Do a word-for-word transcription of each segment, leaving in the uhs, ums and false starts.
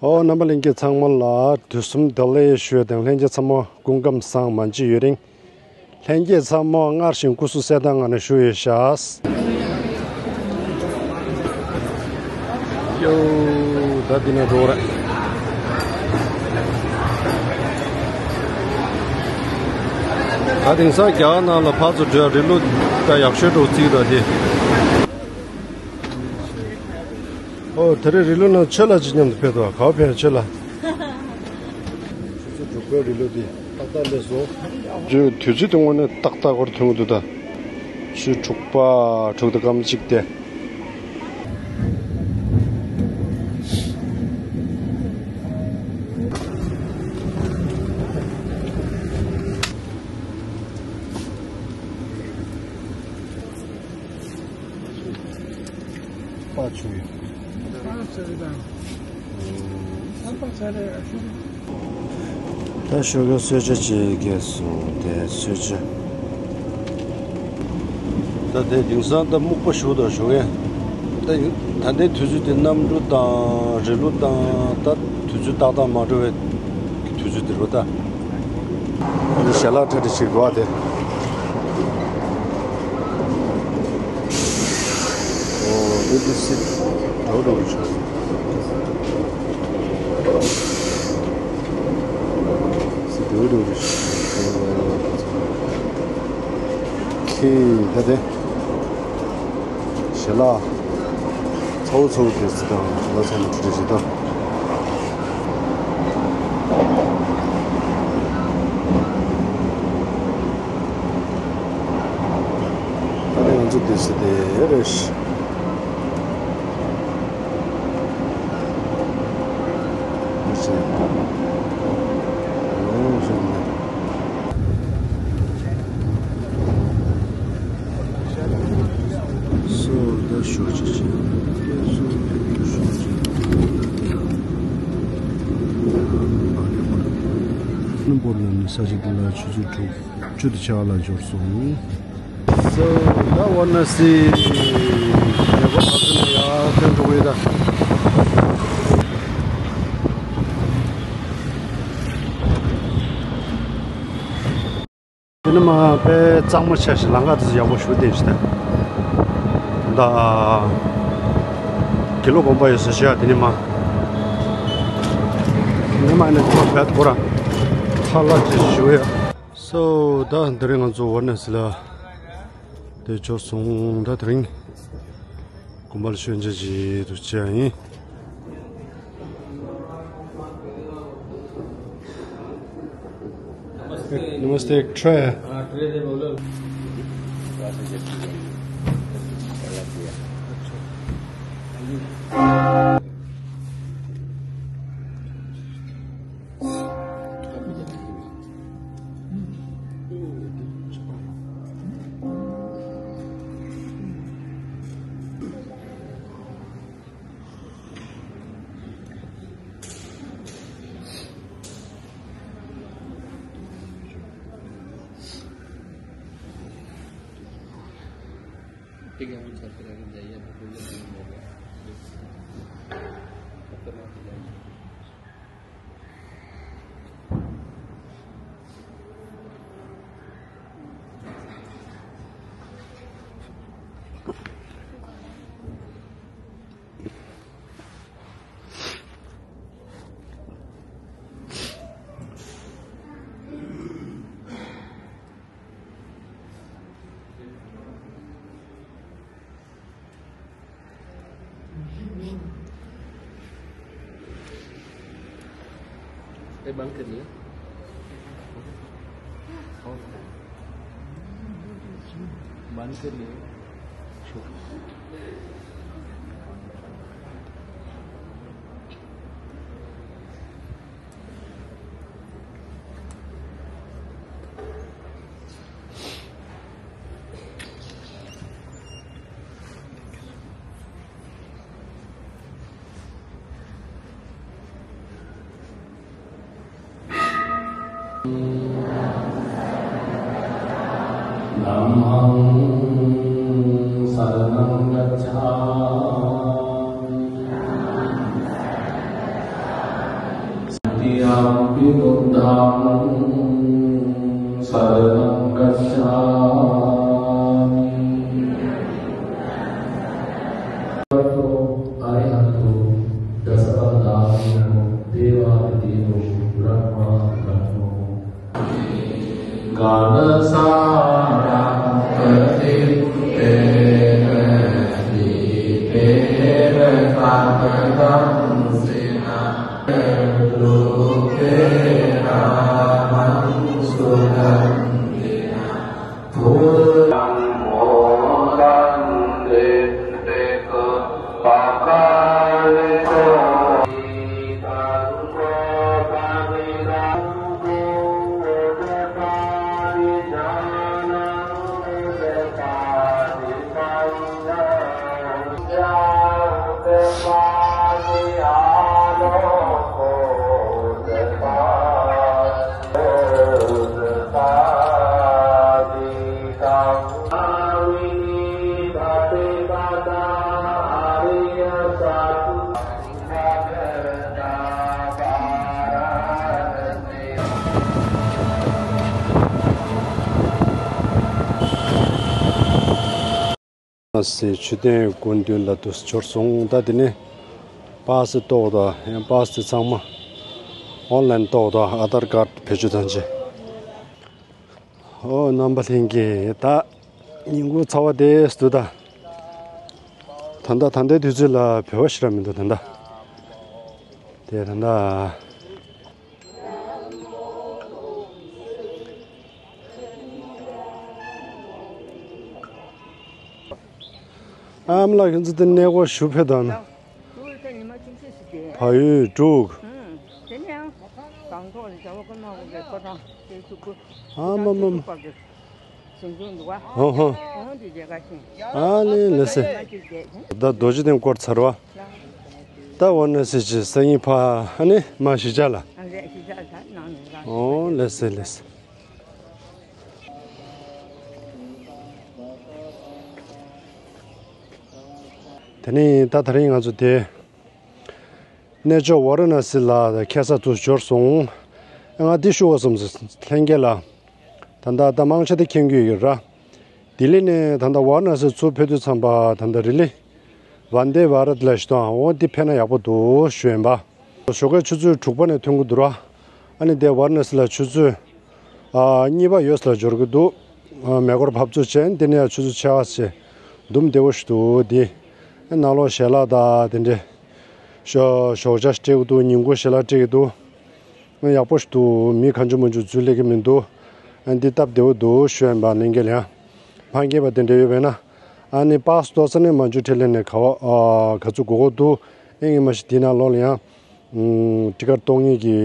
ཨོ། རྣམ་པ་ལྷན་རྒྱས་ཚང་མ་ལ་དུས་གསུམ་བདེ་ལེགས་ཞུ་ཡ་དང་། ལྷན་རྒྱས་ཚང་མ་སྐུ་ཁམས་བཟང་། མ་མཇལ་ཡུན་རིང་། ལྷན་རྒྱས་ཚང་མ་སྔར་བཞིན་སྐུ་གཟུགས་གསལ་ཐང་ངང་ནས་བཞུགས་ཡོད་ཤག་ཡོ། ད་འདི་ནས་འགྲོ་ར། ད་དེང་སང་རྒྱ་གར་ནང་ལ་ཕར་ཚུར་འགྲོ་ཡ་རི་ལུ་ད་ཡག་ཤོས་འགྲོ་རྩིས་ད་དེ། ཨོ། དེ་རིང་རི་ལུ་ནང་ཆོས་ལ་ཅི་མཉམ་དུ་ཕེབས་འདུག་ག་པར་ཕེབས། ཆོས་ལ། ཆུ་ཚོད་དྲུག་པའི་རི་ལུ་འདི་ཏག་ཏག་སླེབས་སོང་། ཆུ་དུས་ཚོད་དེ་དངོས་གནས་ཏག་ཏག་སྐོར་ཐོན་གྱི་འདུག་ད་ཆུ་དྲུག་པ་དྲུག་དང་སྐར་མ་གཅིག་དེ། པ་ཆུ་ཡོད། ད་ཞོགས་ཀས་གསོལ་ཇ་བྱེད་ཀྱི་སོང་། དེ་གསོལ་ཇ། ད་དེ་དེང་སང་ད་སྨུག་པ་ཞུ་དང་ཞོགས་ཀས། ད་ད་ལྟའི་དུས་ཚོད་དེ་གནམ་གྲུ་དང་རི་ལུ་དང་ད་དུས་ཚོད་ཏག་ཏག་མ་འགྲོ་བའི་དུས་ཚོད་དེ་རེད་ད། ཨ་ནི་ཞལ་ལག་ཁྲ་ཁྲ་ཞིག་འདུག་ཨ་དེ། ཨོ། ཨེ་བི་སི་འགྲོ་འགྲོ་གི་ཆོག་སི་འགྲོ་འགྲོ་གི་ཆོག་ཁེ་ད་དེ། ཞལ་ལག་ཚ་བོ་ཚ་བོ་དེ་ཚོ་དང་ཞལ་ལག་ཚང་མ་ཁྲི་ཁྲི་ཞིག་དང་། ད་ནི་ང་ཚོ་དེ་ཚོ་དེ་རེད། སོ་ད་ཞོགས་ཇ་བྱས། སྣུམ་འཁོར་ནང་ནས་ས་ཞིག་ལ་ཆུ་ཚོད་དྲུག་བཅུ་དང་ཕྱེད་ཀ་ལ་འབྱོར་སོང་། སོ་ད་ཝ་ན་སི་ལས་ཁུངས་ཐག་ཚོད་ནས་ཡར་ཐོན་འགྲོ་གི་ཡོད་ད། དེ་ནི་མ་དཔེ་གཙང་མ་ཆགས་ཤིང་ལམ་ཁ་དེ་ཚོ་ཡག་པོ་ཞིག་བསྡད་ཤག་ད། ད་དགེ་ལུགས་དགོན་པ་ཡོད་ས་ཞིག་ཡ། དེ་ནི་མ། དེ་ནི་མ་ནི་ཁོ་བད་ཁོ་ར་ཐ་ལ་ཅིག་ཞུ་ཡ། སོ་ད་དེ་རིང་ང་ཚོ་ཝ་ན་སི་ལ་དེ་འབྱོར་སོང་། ད་དེ་རིང་དགོན་པ་ལ་མཆོད་མཇལ་ཅིག་ཏུ་བྱས་ཡིན། नमस्ते। ट्रे। हाँ, ट्रे दे बोलो। ये बंद कर लिया। बंद कर लिया। धम्मं शरणं गच्छामि। Yampi buddhaṃ saraṇaṃ gacchāmi. Arahato dasapattāvino devādidevo brahmā brahmo. Ganasāraṃ paṭiṭṭhena dīpena sakadamsinā loke rāmaṃ sugandhinā. སི་མཆོད་རྟེན་སྐུ་མདུན་ལ་དུ་འབྱོར་སོང་། ད་དེ་ནས་པཱ་སི་ཏོག་ད་ཡང་པཱ་སི་དེ་ཚང་མ་ཨོན་ལན་ཏོག་ད་ཨ་དར་ཀར་བེད་སྤྱོད་བཏང་ཆེ། ཨོ་རྣམ་པ་ལྷན་རྒྱས་ད་ཉིན་གུང་ཚ་བ་དེ་སུ་ད་ད་ད་ད་ལྟའི་དུས་ཚོད་ལ་བོད་པ་ཞིག་ར་མི་འདུག་ད་ད་དེ་ད་ད། ཨ་མ་ལགས་ཁྱེད་ཚོ་དེ་གནས་སྐོར་ཞུ་ཕེབས་དང་ན། ཕ་ཡུལ་འབྲུག་ཨ་མ་མ་མ། ཨོ་ཧོ། ཨ་ལེ་ལེ་སེ། ད་རྡོ་རྗེ་གདན་སྐོར་ཚར་བ། ད་འོ་ན་སེ་ཅི་སང་ཉིན་ཕ་ཨ་ནི་མ་གཞིས་ཆགས་ལ། ཨོ་ལེ་སེ་ལེ་སེ། དེ་ནས་ད་དེ་རིང་ང་ཚོ་དེ་གནས་མཆོག་ཝཱ་ར་ཎ་སི་ལ་ཁ་སང་དུ་འབྱོར་སོང་། ང་འདི་ཞུ་བ་བསམ་སོང་ལྷན་རྒྱས་ལ། ད་ལྟ་ད་མང་ཆེ་དེ་མཁྱེན་གྱི་ཡོད་ར། ལྡི་ལི་ནས་ད་ལྟ་ཝཱ་ར་ཎ་སི་ཚུར་ཕེབས་དུས་ཙམ་པ་ད་ལྟ་རི་ལི་ཝན་དེ་བྷ་རཏ་ལ་ཞིག་དང་འོ་འདི་ཕེབས་ན་ཡག་པོ་འདུག་ཞུ་ཡིན་པ། ཞོགས་ཀའི་ཆུ་ཚོད་དྲུག་པ་ནས་ཐོན་གྱི་འདུག་ར། ཨ་ནི་དེ་ཝཱ་ར་ཎ་སི་ལ་ཆུ་ཚོད་ཨ་གཉིས་པ་ཡོལ་ལ་འབྱོར་གྱི་འདུག་ཨ་མེ་འཁོར་བབས་ཚུགས་བྱས་དེ་ནས་ཡང་ཆུ་ཚོད་ཕྱེད་ཀ་ཙམ་འདུག་བདེ་པོ་ཞིག་འདུག་འདི་ཨ་ནང་ལོགས་ཞལ་ལག་དང་དེ་འདྲས་ཞོགས་ཞོགས་ཇ་སྤྲད་ཀྱི་འདུག་ཉིན་གུང་ཞལ་ལག་སྤྲད་ཀྱི་འདུག་ཨ་ཡག་པོ་ཞིག་འདུག་མི་གང་བྱུང་མང་བྱུང་འཛུལ་སླེབས་ཀྱི་མི་འདུག་ཨ་འདི་སྟབས་བདེ་པོ་འདུག་ཞུ་ཡིན་པ་ལྷན་རྒྱས་ལ་ཡང་། ཕ་རྒན་པ་དེ་འདྲ་ཡོད་པས་ན། ཨ་ནི་པཱ་སི་ཏོག་ས་ནས་མ་འཇུ་ཁྲིད་ལེན་ནས་ག་བ་ཨ་ག་ཚོད་དགོས་དགོས་འདུག་ཨེ་ངས་མ་ཤི་དེ་ནང་ལོགས་ལ་ཡང་ཨུམ་ཊི་ཀར་གཏོང་མཁན་གྱི་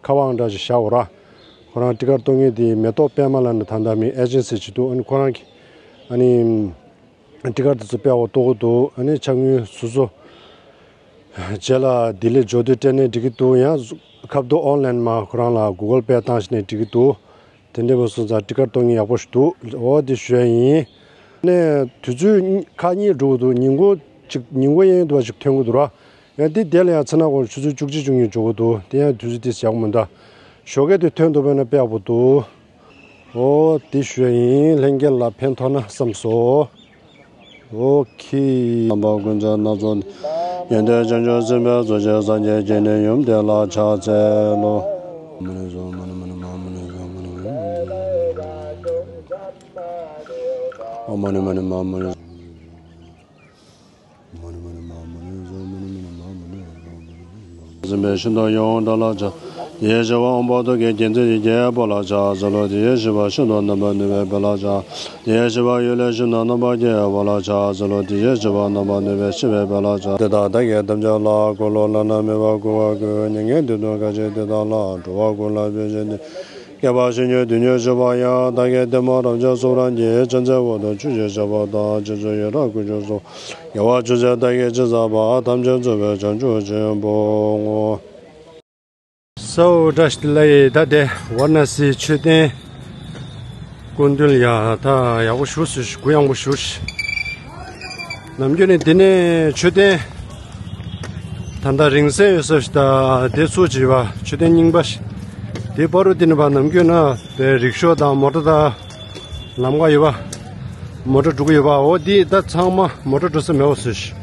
ཁ་པར་འདྲ་ཞིག་བཞག་འོ་ར། ཁོ་རང་ཊི་ཀར་གཏོང་མཁན་དེ་མེ་ཏོག་པད་མ་ལ་ནི་ད་ལྟ་མི་ཨེ་ཇེན་སི་ཅིག་འདུག་ཨ་ནི་ཁོ་རང་གི་ཨ་ནི་ཊི་ཀར་དེ་ཚོ་སྤེལ་བ་གཏོང་གི་འདུག་ཨ་ནི་ཕྱག་དངུལ་སོ་སོ་རྗེས་ལ་ལྡི་ལི་འབྱོར་དུས་སྤྲད་ནས་འགྲིག་གི་འདུག་ཡང་ཁ་བརྡ་ཨོན་ལན་མ་ཁོ་རང་ལ་གུ་གལ་པེ་བཏང་ཞིག་ནས་འགྲིག་གི་འདུག་དེ་འདྲ་པོ་སོང་ཙང་ཊི་ཀར་གཏོང་མཁན་ཡག་པོ་ཞིག་འདུག་འོ་དེ་ཞུ་ཡ་ཡིན། ནས་དུས་ཚོད་ཁག་གཉིས་འགྲོ་གི་འདུག་ཉིན་གུང་གཅིག་ཉིན་གུང་གཡས་གཡོན་དུ་བ་ཞིག་ཐོན་གི་འདུག་ར། ཡང་འདི་དེ་ལ་ཡང་ཚེ་ན་གོང་ཆུ་ཚོད་བཅུ་གཅིག་བཅུ་གཉིས་འགྲོ་གི་འདུག་དེ་ཡང་དུས་ཚོད་དེ་ཡག་པོ་མི་འདུག་ཞོགས་ཀས་དེ་ཐོན་འདུག་པས་ན་དཔེ་ཡག་པོ་འདུག་འོ་དེ་ཞུ་ཡ་ཡིན། ལྷན་རྒྱས་ལ་ཕན་ཐོགས་ན་བསམ་སོང་། ཨོ་ཁེ། རྣམ་པ་ཀུན་བྱ་སྣ་ཚོགས། ཡོན་ཏན་བྱང་ཆུབ་སེམས་དཔའི་ཚོགས། ཞེས་སངས་རྒྱས་ཀྱི་ནི་ཡུམ་དེ་ལ་ཕྱག་འཚལ་ལོ། མ་ཎི་བཟོ། མ་ཎི་མ་ཎི་མ་ཎི་བཟོ། མ་ཎི་མ་ཎི་མ་ཎི་བཟོ། མ་ཎི་མ་ཎི་མ་ཎི་བཟོ། མ་ཎི་མ་ཎི་མ་ཎི་བཟོ། སེམས་དཔའི་ཤིན་ཏུ་ཡོངས་གྲགས་ལ་ཕྱག་དེའི་ཞི་བ་དབང་པོ་ཐུགས་ཀྱི་རྒྱལ་མཚན་གྱི་རྒྱལ་པོ་ལ་ཕྱག་འཚལ་ལོ། དེའི་ཞི་བ་ཤིན་ཏུ་རྣམ་པར་གནོན་པའི་དཔལ་ལ་ཕྱག་དེའི་ཞི་བ་གཡུལ་ལས་ཤིན་ཏུ་རྣམ་པར་རྒྱལ་བ་ལ་ཕྱག་འཚལ་ལོ། དེའི་ཞི་བ་རྣམ་པར་གནོན་པའི་ཤི་བའི་དཔལ་ལ་ཕྱག་དེ་དག་བདག་གིས་ཐམས་ཅད་ལ་བསྐུར་ལོ། བླ་ན་མེད་པར་བསྐུར་བར་བསྐུལ། མྱ་ངན་འདས་དང་བར་ཆད་དེ་དག་ལ། འགྲོ་བ་ཀུན་ལ་ཕན་ཕྱིར་དེ། བསྐལ་པ་བཞི་སྙེད་དུས་གཉིས་བཞུགས་པ་ཡང་། བདག་གི་ཐལ་མོ་རབ་འབྱམས་སུ་རང་གི། ཕྱག་འཚལ་འོག་ཏུ་ཆུ་སྐྱེས་ཞགས་པ་དང་། ཕྱག་མཆོག་ཡི་རང་དཀོན་མཆོག་གསུམ། དགེ་བ་ཆོས་སྲིད་བདག་གིས་ཅི་བསགས་པ། ཐམས་ཅད་རྫོགས་པའི་བྱང་ཆུབ་ཆེན་པོར་བསྔོ། ས་འོག་བཀྲ་ཤིས་བདེ་ལེགས། ད་དེ་ཝཱ་ར་ཎ་སིའི་མཆོད་རྟེན་སྐུ་མདུན་ལ་ཡ་ད་ཡག་པོ་བཞུགས་སུ་གུ་ཡངས་པོ་བཞུགས། ནམ་རྒྱུན་ནས་འདི་ནས་མཆོད་རྟེན་ ད་ལྟ་རིང་བསྲེལ་ཡོད་ས་ཞིག་དང་དེ་ཚོ་བྱས་པ་མཆོད་རྟེན་རྙིང་པ་ཞིག་དེ་བར་དུ་དེ་ནས་ཕར་ནམ་རྒྱུན་ན་དེ་རིག་ཤོ་དང་མོ་ཊ་དང་ལམ་ཁ་ཡོད་པ། མོ་ཊ་འགྲོ་གི་ཡོད་པ། འོ་དེ་ད་ཚང་མ་མོ་ཊ་འགྲོ་ས་མེད་པ་བཟོས་ཤིག་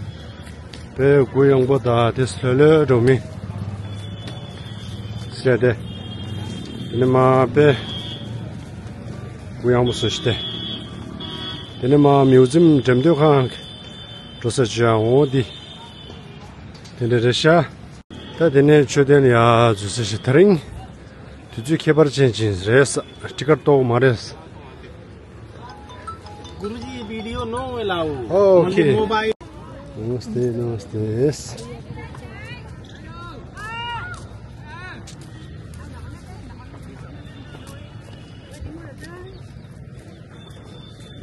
དཔེ་གུ་ཡངས་པོ་དང་དེ་ལྷོད་ལྷོད་འགྲོ་མི་ཟེར་ཏེ། དེ་ནས་མར་དཔེ་གུ་ཡངས་པོ་བཟོས་ཤིག་སྟེ། དེ་ནས་མར་མིའུ་ཛིམ་འགྲེམས་སྟོན་ཁང་འགྲོ་ས་བྱས་ཡང་འོ་འདི་དེ་འདྲ་རེད་ཤག་ད་དེ་ནས་མཆོད་རྟེན་ལ་ཡར་འཛུལ་ས་ཞིག་དེ་རིང་དུས་ཚོད་ཁྱད་པར་ཅན་ཅིག་རེད་ས། ཊི་ཀེ་ཊི་ཏོག་མ་རེད་ས། गुरुजी, video no allow. Okay. Mobile. Namaste, namaste.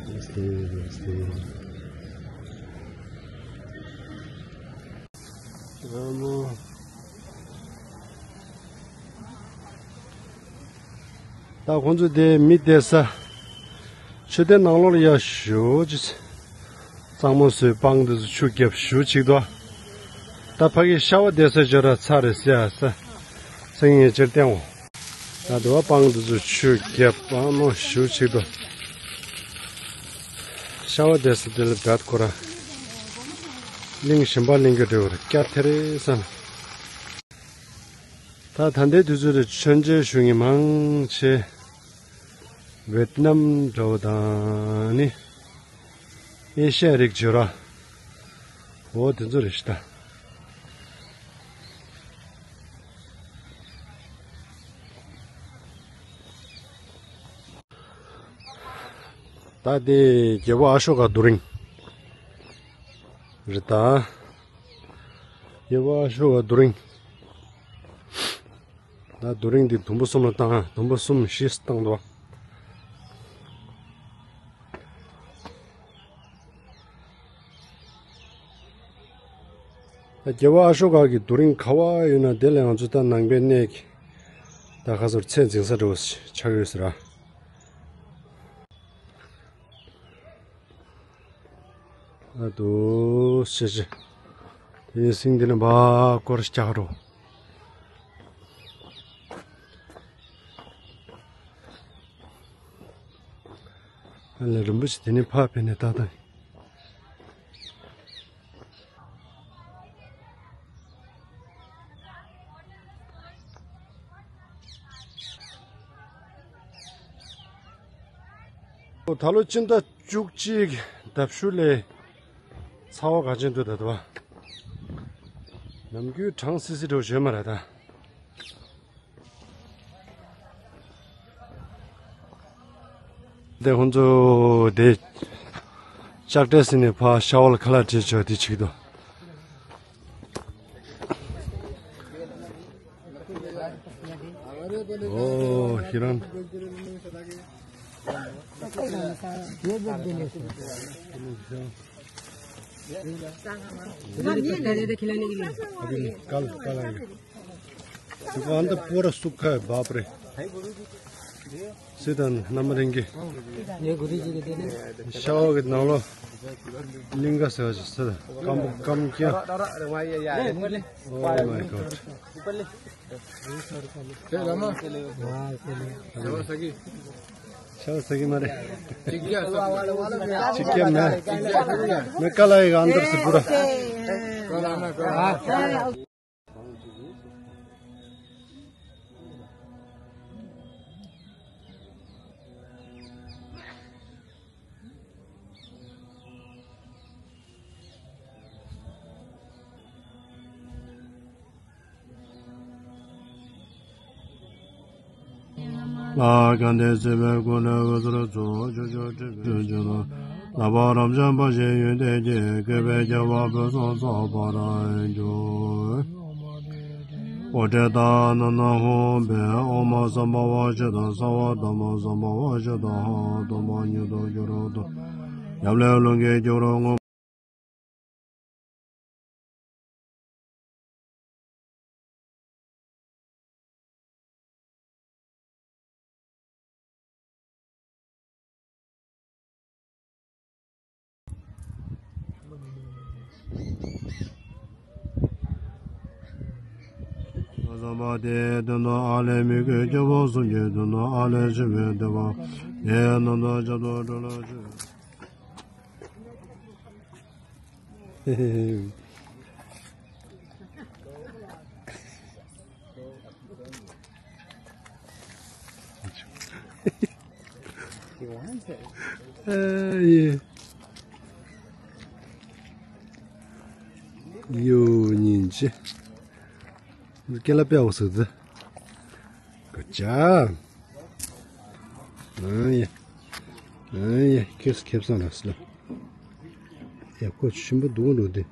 Namaste, नमस्ते। राम। ད་ཁོང་ཚོ་དེ་མི་བསྡད་ས། མཆོད་རྟེན་ནང་ལོགས་ལ་ཡར་ཞུ་ཅིག་གཙང་མ་བཟོས་སྤང་དེ་ཚོ་ཆུ་བརྒྱབ་ཞུ་ཅིག་འདུག་ད་ཕ་གི་ཤ་བ་བསྡད་ས་འབྱོར་ར་ཚར་རེད་ཟེར་ཡ་ས། སེང་ངེ་ཅེར་བསྟན་འོང་། ད་དུ་བ་སྤང་དེ་ཚོ་ཆུ་བརྒྱབ་ཨ་མོ་ཞུ་ཅིག་འདུག་ཤ་བ་བསྡད་ས་དེ་ལ་བད་ཁོ་ར། གླིང་གཞན་པ་གླིང་གི་འབྲེལ་བར་བསྐྱར་དེ་རེད་བསམ། ད་ད་ལྟའི་དུས་ཚོད་རེད། མཆོད་མཇལ་ཞུ་མཁན་མང་ཆེ་ཝེད་ནམ་འདྲ་བོ་དང་ནི་ཨེ་ཤ་ཡ་རིགས་བྱོས་ར། འོ་དེ་ཚོ་རེད་ཤི་ད། ད་དེ་རྒྱལ་པོ་ཨ་ཤོ་ཀ་རྡོ་རིང་རེད་ད། རྒྱལ་པོ་ཨ་ཤོ་ཀ་རྡོ་རིང་། ད་རྡོ་རིང་འདི་དུམ་བུ་གསུམ་ལ་བཏང་། དུམ་བུ་གསུམ་བཞི་བཏང་འདུག་ད་རྒྱལ་པོ་ཨ་ཤོ་ཀ་གི་རྡོ་རིང་ག་བ་ཡོད་ན་དེ་ལ་ང་ཚོ་ད་ནང་པའི་གནས་ཀྱི་ད་ཁ་སོར་ཚད་འཛིན་ས་འདྲ་བོ་ཆགས་ཡོད་ཟེར་ར། ཨ་དུ་ཤེ་ཤེ། དེ་ནས་སིང་འདི་ནས་འབའ་སྐོར་ཞིག་རྒྱག་རོགས། ཨ་ལས་རིན་པོ་ཆེ་དེ་ནས་ཕར་ཕེབས་ནས་ད་ལྟ། ད་ལོ་སྤྱི་ཟླ་བཅུ་གཅིག་ཟླ་བཞི་ལས་ཚ་བ་ག་ཅན་འདུག་ད་དུ་བ། ནམ་རྒྱུན་གྲང་སི་སི་འདྲ་བོ་བྱོས་མ་རེད་ད། དེ་ཁོང་ཚོ་དེ་ལྕགས་དྲས་ཟིན་ནས་ཕར་ཤ་བ་ལ་ཁ་ལག་བྲིས་ཆོག་དེ་ཆིག་ཏུ། ཨོ་ཧི་རན། कल कल आएंगे। दुकान तो पूरा सूखा है, बाप रे। सीधा नंबर देंगे। ये गुरु जी के देने। शाह के नालो लिंगा से आज सर। कम कम क्या? Oh my God। शाह सगी मारे। ठीक है, मैं, मैं कल आएगा अंदर से पूरा। ལྷ་དཀར་འདི་སྲིད་པའི་སྐུ་ལས་འོད་ཟེར་ཚོགས་ཆོས་ཕྱོགས་སྤྲིན་གྱི་ཆུ་ལ། ལྷག་པར་རབ་འབྱམས་དཔལ་ཆེན་ཡོན་ཏན་གྱིས། བསྐལ་པའི་རྒྱལ་བ་དཔལ་བཟང་རྩོམ་པར་འགྱུར། འོ་ཏེ་ཏ་ན་ན་ཧོ་བེ། ཨོ་མ་སམ་བྷ་ཝ་ཤུདྡྷ་སརྦ་དྷརྨ་སམ་བྷ་ཝ་ཤུདྡྷ་ཧ་ཏོ་མ་ཉིད་དུ་གྱུར་ཏོ། ཉམས་ལེན་ལུགས་ཀྱི་སྐྱབས་རོགས་ངོ་། བསམ་པ་དེའི་དོན་དུ་ཨ་ལས་མི་དགོས། སྐྱེ་བོ་གསུམ་གྱི་དོན་དུ་ཨ་ལས་ཆེ་བའི་འདོད་པ། དེའི་རྣམ་དག་ཅན་དུ་སྤྲུལ་ལོ་ཞེས། ཨ་ཡེ། ཡོ་ཉིན་ཅི། སྐེ་ལ་པེ་འོ་སུ་ཙི། ག་ཅ། ཨ་ཡེ། ཨ་ཡེ། ཁེབས་ཁེབས་སང་ར་སི་ལ། ཡ་ཁོ་ཆུན་པོ་འདུག་འགྲོ་དེ།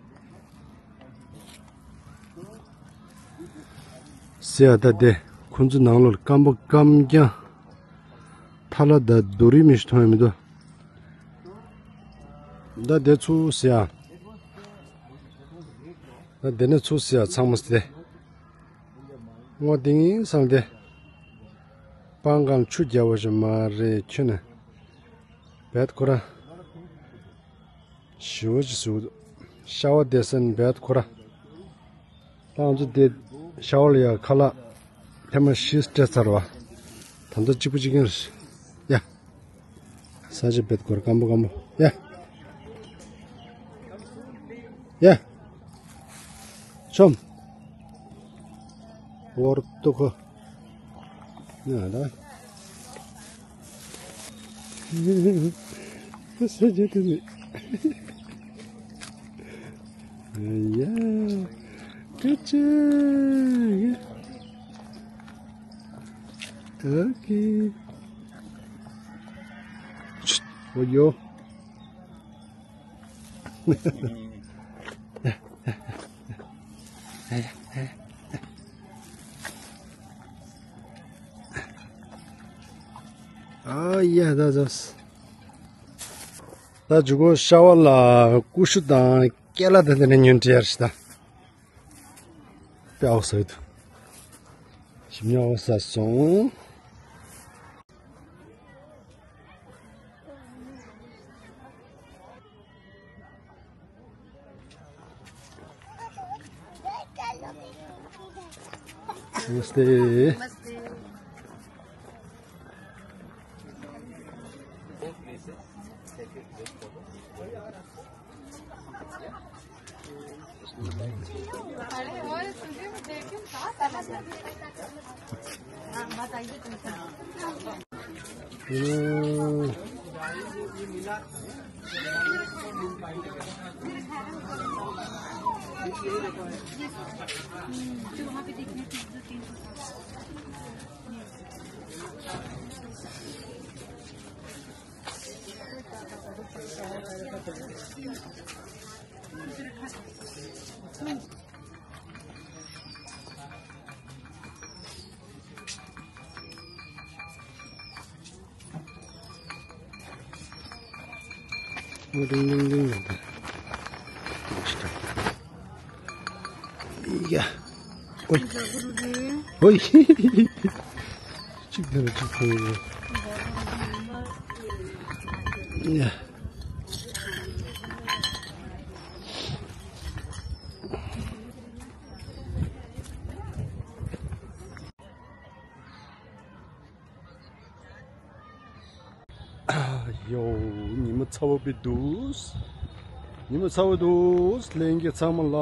སེ་ཡ་ད་དེ་ཁོ་ཚོ་ནང་ལོགས་སྐམ་པོ་སྐམ་རྐྱང་། ཐ་ལ་ད་རྡོ་རིང་མི་ཞིག་མཐོང་ཡ་མི་འདུག་ད་དེ་ཚུ་སེ་ཡ། ད་དེ་ནས་ཚུ་སེ་ཡ་ཚང་མ་སེ། སྔོ་ཏིང་སང་དེ། སྤང་གང་ཆུ་རྒྱ་བོ་ཞིག་མ་རེད་ཁྱོད་ནི། བེད་ཁོ་ར། ཞི་བ་ཅི་སུ། ཤ་བ་དེ་སན་བེད་ཁོ་ར། ཏང་ཚོ་དེ་ཤ་བ་ལ་ཡ་ཁ་ལག་ཐེངས་མ་བཞི་སྤྲད་ཚར་བ། ད་ལྟ་གཅིག་པུ་གཅིག་ཡིན་རེད། ཡ། ས་ཆ་བེད་ཁོ་ར་སྐམ་པོ་སྐམ་པོ། ཡ། ཡ། ཆོམ། ཝར་ཏོ་ཁོ། ན་ད། ས་ཆ་དེ་ནི། ཡ། ཀ་ཅི། ཨོ་ཁེ། ཨོ་ཡོ། ཨ་ཡ་ད་ཟོས། ད་ཇུ་གོ་ཤ་བ་ལ་ཀུ་ཤུ་དང་ཀེ་ལ་དང་དེ་ནས་ཉོན་བྲིས་ཡར་ཤི་ད། དཔེ་ཨོ་ཟོས་འདུག་ཞིམ་ཉོ་ཨོ་ཟ་སོང་། नमस्ते। ཡ། ཨོ། ཨོ། གཅིག་དེ་ལ་གཅིག་ཐོན་ཡོད། ཡ། ཡོ། ཉི་མ་ཚ་བོ་བི་འདུག་ཉི་མ་ཚ་བོ་འདུག་ལྷན་རྒྱས་ཚང་མ་ལ།